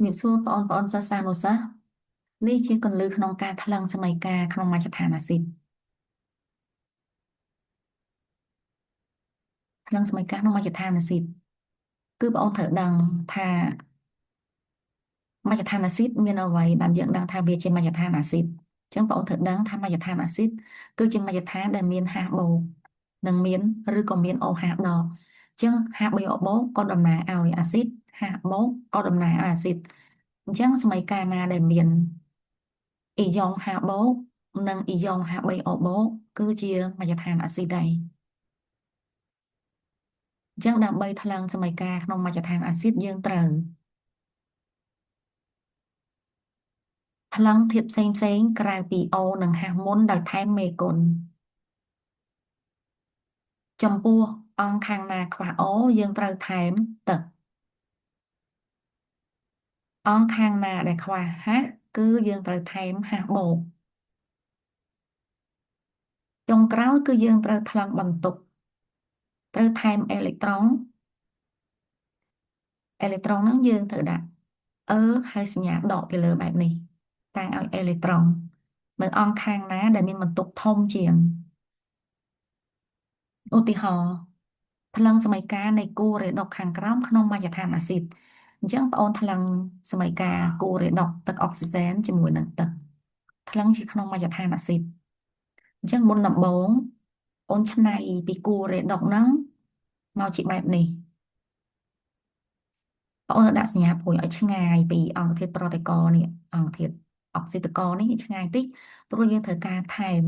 ជំរាបសួរបងប្អូនសិស្សានុសិស្សនេះជាគន្លឹះក្នុងការថ្លឹងសមីការក្នុងមជ្ឈដ្ឋានអាស៊ីតថ្លឹងសមីការក្នុងមជ្ឈដ្ឋានអាស៊ីតគឺបងប្អូនត្រូវដឹងថាមជ្ឈដ្ឋានអាស៊ីតមានអ្វីបានយើងដឹងថាវាជាមជ្ឈដ្ឋានអាស៊ីតអញ្ចឹងបងប្អូនត្រូវដឹងថាមជ្ឈដ្ឋានអាស៊ីតគឺជាមជ្ឈដ្ឋានដែលមាន H បូកនិងមានឬក៏មាន OH ដកអញ្ចឹង H3O បូកក៏តំណាងឲ្យអាស៊ីត H បូកក៏តំណាងឲ្យអាស៊ីតអញ្ចឹងសមីការណាដែលមានអ៊ីយ៉ុង H បូកនិងអ៊ីយ៉ុង H3O បូកគឺជាមជ្ឈដ្ឋានអាស៊ីតដែរអញ្ចឹងដើម្បីថ្លឹងសមីការក្នុងមជ្ឈដ្ឋានអាស៊ីតយើងត្រូវថ្លឹងធាតុផ្សេងផ្សេងក្រៅពី O និង H មុនដោយថែមមេគុណចំពោះអង្គខាងណាខ្វះ O យើងត្រូវថែមទឹកអង្គខាងណាដែលខ្វះ H គឺយើងត្រូវថែម H បូកចុងក្រោយគឺយើងត្រូវថ្លឹងបន្ទុកត្រូវថែមអេឡិចត្រុងអេឡិចត្រុងហ្នឹងយើងត្រូវដាក់អឺហើយសញ្ញាដកពីលើបែបនេះតាំងឲ្យអេឡិចត្រុងនៅអង្គខាងណាដែលមានបន្ទុកធំជាងឧទាហរណ៍ថ្លឹងសមីការនៃគូរេដុកខាងក្រោមក្នុងមជ្ឈដ្ឋានអាស៊ីតអញ្ចឹងបងអូនថ្លឹងសមីការគូរេដុកទឹកអុកស៊ីសែនជាមួយនឹងទឹកថ្លឹងជាក្នុងមជ្ឈដ្ឋានអាស៊ីតអញ្ចឹងមុនដំបូងអូនឆ្នៃពីគូរេដុកហ្នឹងមកជាបែបនេះបងអូនដាក់សញ្ញាព្រួយឲ្យឆ្ងាយពីអង្គធាតុប្រតិករនេះអង្គធាតុអុកស៊ីតករនេះឲ្យឆ្ងាយតិចព្រោះយើងត្រូវការថែម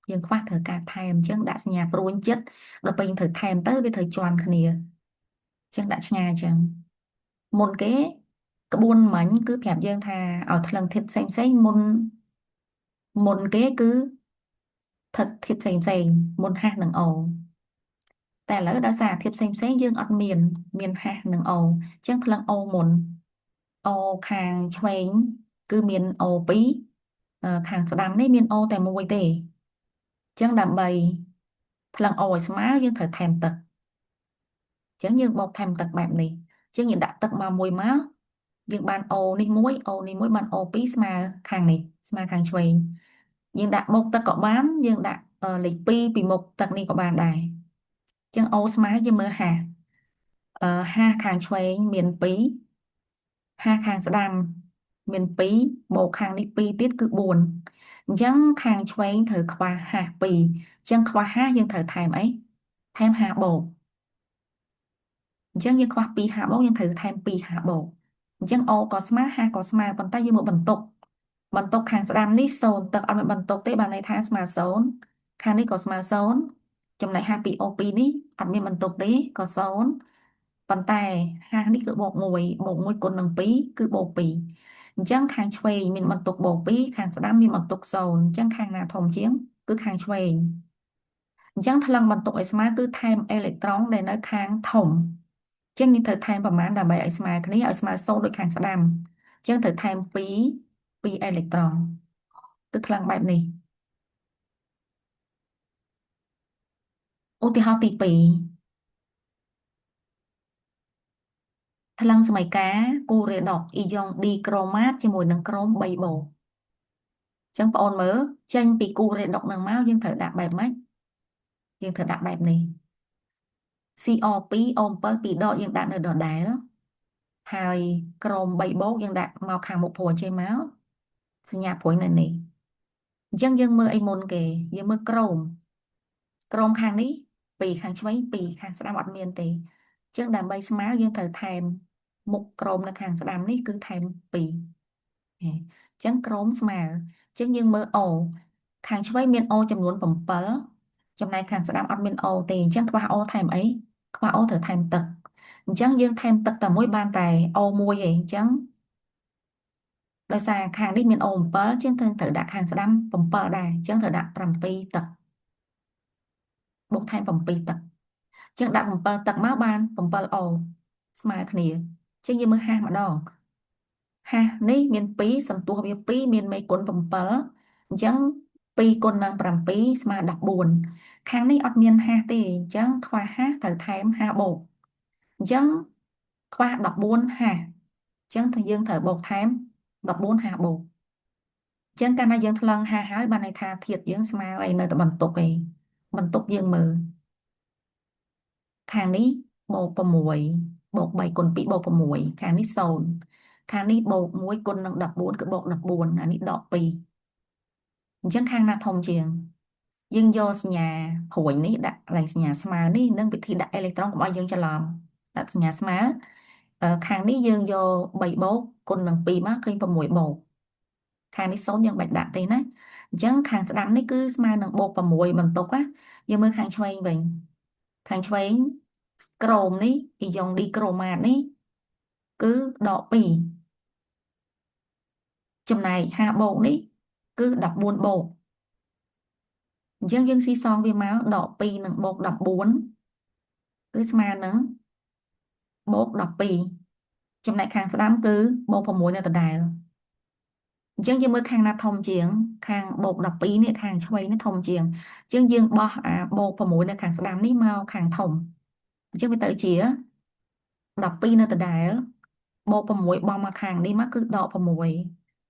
យើងខ្វះត្រូវការថែមអញ្ចឹងដាក់សញ្ញាព្រួញចិត្តដល់ពេលយើងត្រូវថែមទៅវាត្រូវជាន់គ្នាអញ្ចឹងដាក់ឆ្ងាយអញ្ចឹងមុនគេក្បួនមិញគឺប្រាប់យើងថាឲ្យថ្លឹងធាតុផ្សេងផ្សេងមុនគេគឺធាតុផ្សេងផ្សេងមុន H និង O តែឥឡូវដោយសារធាតុផ្សេងផ្សេងយើងអត់មាន H និង O អញ្ចឹងថ្លឹង O មុន O ខាងឆ្វេងគឺមាន O2 ខាងស្ដាំនេះមាន O តែមួយទេអញ្ចឹងដើម្បីថ្លឹង O ឲ្យស្មើយើងត្រូវថែមទឹកអញ្ចឹងយើងបូកថែមទឹកបែបនេះអញ្ចឹងយើងដាក់ទឹកមកមួយមកយើងបាន O នេះមួយ O នេះមួយបាន O2 ស្មើខាងនេះស្មើខាងឆ្វេងយើងដាក់មុខទឹកក៏បានយើងដាក់លេខ2ពីមុខទឹកនេះក៏បានដែរអញ្ចឹង O ស្មើយើងមើល H H ខាងឆ្វេងមាន2 H ខាងស្ដាំមាន2បូកខាងនេះ2ទៀតគឺ4អញ្ចឹងខាងឆ្វេងត្រូវខ្វះ H 2អញ្ចឹងខ្វះ H យើងត្រូវថែមអីថែម H បូកអញ្ចឹងយើងខ្វះ 2H បូកយើងត្រូវថែម 2H បូកអញ្ចឹង O ក៏ស្មើ H ក៏ស្មើប៉ុន្តែយើងមកបន្ទុកខាងស្ដាំនេះ0ទឹកអត់មានបន្ទុកទេបានន័យថាស្មើ0ខាងនេះក៏ស្មើ0ចំណែក H2O2 នេះអត់មានបន្ទុកទេក៏0ប៉ុន្តែ H នេះគឺបូក1បូក1គុណនឹង2គឺបូក2អញ្ចឹងខាងឆ្វេងមានបន្ទុកបូក2ខាងស្ដាំមានបន្ទុក0អញ្ចឹងខាងណាធំជាងគឺខាងឆ្វេងអញ្ចឹងថ្លឹងបន្ទុកឲ្យស្មើគឺថែមអេឡិចត្រុងដែលនៅខាងធំអញ្ចឹងយើងត្រូវថែមប្រមាណដើម្បីឲ្យស្មើគ្នាឲ្យស្មើ0ដូចខាងស្ដាំអញ្ចឹងត្រូវថែម2អេឡិចត្រុងគឺថ្លឹងបែបនេះឧទាហរណ៍ទី2ថ្លឹងសមីការគូរេដុកអ៊ីយ៉ុងឌីក្រូម៉ាតជាមួយនឹងក្រូម3បូកអញ្ចឹងបងអូនមើលចេញពីគូរេដុកនឹងមកយើងត្រូវដាក់បែបម៉េចយើងត្រូវដាក់បែបនេះ CO2 O7 2ដកយើងដាក់នៅដដែលហើយក្រូម3បូកយើងដាក់មកខាងមុខព្រួយចេះមកសញ្ញាព្រួយនៅនេះអញ្ចឹងយើងមើលអីមុនគេយើងមើលក្រូមខាងនេះ2ខាងឆ្វេង2ខាងស្ដាំអត់មានទេអញ្ចឹងដើម្បីស្មើយើងត្រូវថែមមុខក្រូមនៅខាងស្ដាំនេះគឺថែម2អញ្ចឹងក្រូមស្មើអញ្ចឹងយើងមើល O ខាងឆ្វេងមាន O ចំនួន7ចំណែកខាងស្ដាំអត់មាន O ទេអញ្ចឹងខ្វះ O ថែមអីខ្វះ O ត្រូវថែមទឹកអញ្ចឹងយើងថែមទឹកតែមួយបានតែ O មួយឯងអញ្ចឹងដោយសារខាងនេះមាន O 7ជាងត្រូវដាក់ខាងស្ដាំ7ដែរអញ្ចឹងត្រូវដាក់7ទឹកបូកថែម7ទឹកអញ្ចឹងដាក់7ទឹកមកបាន 7O ស្មើគ្នាអញ្ចឹងយើងមើល H ម្ដង H នេះមាន2សន្ទុះវា2មានមេគុណ7អញ្ចឹង2គុណនឹង7ស្មើ14ខាងនេះអត់មាន H ទេអញ្ចឹងខ្វះ H ត្រូវថែម H បូកអញ្ចឹងខ្វះ 14H អញ្ ចឹងយើងត្រូវបូកថែម14 H បូកចឹងកាលណាយើងថ្លឹង H ហើយបានន័យថាធាតុយើងស្មើអីនៅតែបន្ទុកឯងបន្ទុកយើងមើលខាងនេះបូក6បូក3គុណ2បូក6ខាងនេះ0ខាងនេះបូក1គុណនឹង14គឺបូក14អានេះដក2អញ្ចឹងខាងណាធំជាងយើងយកសញ្ញាព្រួញនេះដាក់កន្លែងសញ្ញាស្មើនេះនិងវិធីដាក់អេឡិចត្រូនកុំឲ្យយើងច្រឡំដាក់សញ្ញាស្មើខាងនេះយើងយក3បូកគុណនឹង2មកឃើញ6បូកខាងនេះ0យើងបាច់ដាក់ទេណាអញ្ចឹងខាងស្ដាំនេះគឺស្មើនឹងបូក6បន្ទុកណាយើងមើលខាងឆ្វេងវិញខាងឆ្វេងក្រូមនេះអ៊ីយ៉ុងឌីក្រូម៉ាតនេះគឺដក2ចំណែក H បូកនេះគឺ14បូកអញ្ចឹងយើងស៊ីសងវាមកដក2និងបូក14គឺស្មើនឹងបូក12ចំណែកខាងស្ដាំគឺបូក6នៅដដែលអញ្ចឹងយើងមើលខាងណាធំជាងខាងបូក12នេះខាងឆ្វេងនេះធំជាងអញ្ចឹងយើងបោះអាបូក6នៅខាងស្ដាំនេះមកខាងធំអញ្ចឹងវាទៅជា12នៅដដែលបូក6បោះមកខាងនេះមកគឺដក6អញ្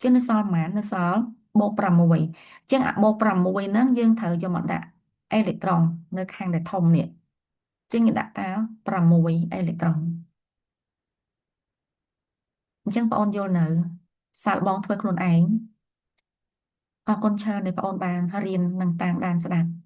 ចឹងនៅសល់ប៉ុន្មាននៅសល់បូក6អញ្ចឹងអាបូក6ហ្នឹងយើងត្រូវយកមកដាក់អេឡិចត្រូននៅខាងដែលធំនេះអញ្ចឹងយើងដាក់តា6អេឡិចត្រូនអញ្ចឹងបងអូនយល់នៅសាកល្បងធ្វើខ្លួនឯងអរគុណច្រើនដែលបងអូនបានរៀននិងតាមដានស្ដាប់។